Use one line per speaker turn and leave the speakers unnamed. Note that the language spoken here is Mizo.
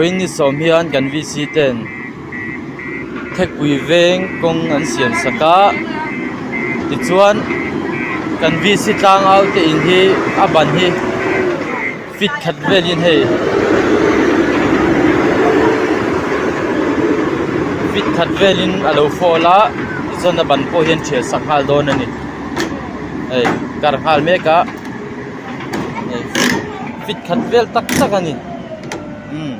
Vawiin ni sawm hian kan VC ten Thekpui veng kawng an siam sak a tichuan kan VC tlangau te in hi a ban hi fit khat velin hei fit khat velin a lo fall a tichuan a ban pawh hi an thial sak nghal dawn a ni hei kar nghal mek a hei fit khat vel tak tak a ni umm.